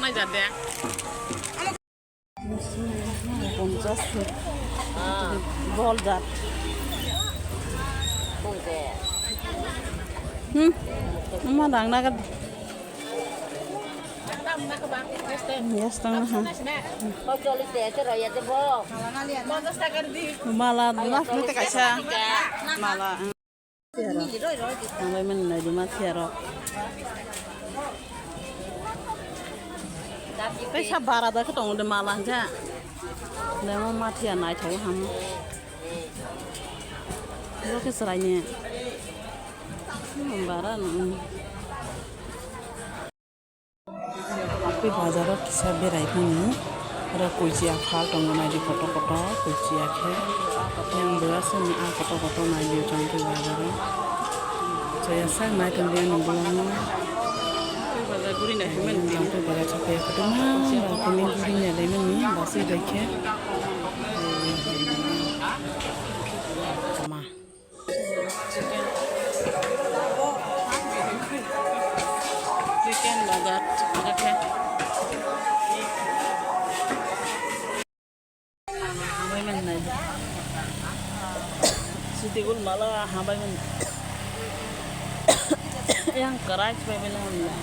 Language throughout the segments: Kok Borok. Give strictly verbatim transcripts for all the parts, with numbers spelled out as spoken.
Bonjat. Hmm. Ama dang naga. Yes, tang ha. Mala, mas mete kaisa. Mala. Ang bai mani nai di ma thia rok. Tei sa bara da khe tongo de mala hwnkhe. Demo ma thia naithok ham. Bo khe chwrai ni. Bara. Tei bazar o kisa berai mani, oro kuichi aphal tongo, naidi kotor kotor kuichi akhe. Yang bwrasani a kotor kotor naidi chong tei bazar o. Chaya sak nai tongdi ani bolong no. Bazar guri nai hwnmani. Tei bazar chapya kotorma, tini guri nai lai mani, basui bai khe. Ma. Chicken. Chicken bazar, okay. Habai mani nai. Siti gul mala habai mani. Yang kerai bai mani hamla.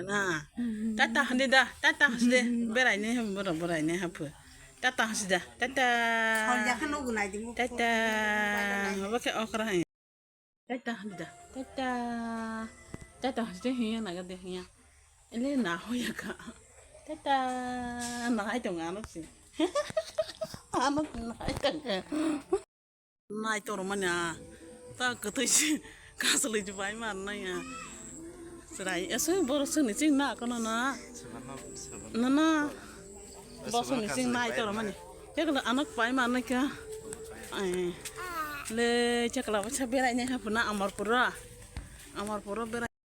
Na, tata hande da, tata hande, berai ne, borok berai ne hapu. Tata hasi da, tata. Hol ya kan ugu nai di mu. Tata, haba ke okra hai. Tata hasi da, tata. Tata hasi de hiya naga de hiya. Ele na hoya ka. Tata, na hai tong ano si. Ano na hai tong. Nai toro mani a. Ta kwtwi si kasalwi si bai mar nai a. Chwrai ese borok sini ching na kono na. Na na. Bosong ni ching nai toro mani. Ekla anok pai mar nai ka. Ai. Le chakla bwsa berai nai ha phuna Amarpura. Amarpura berai.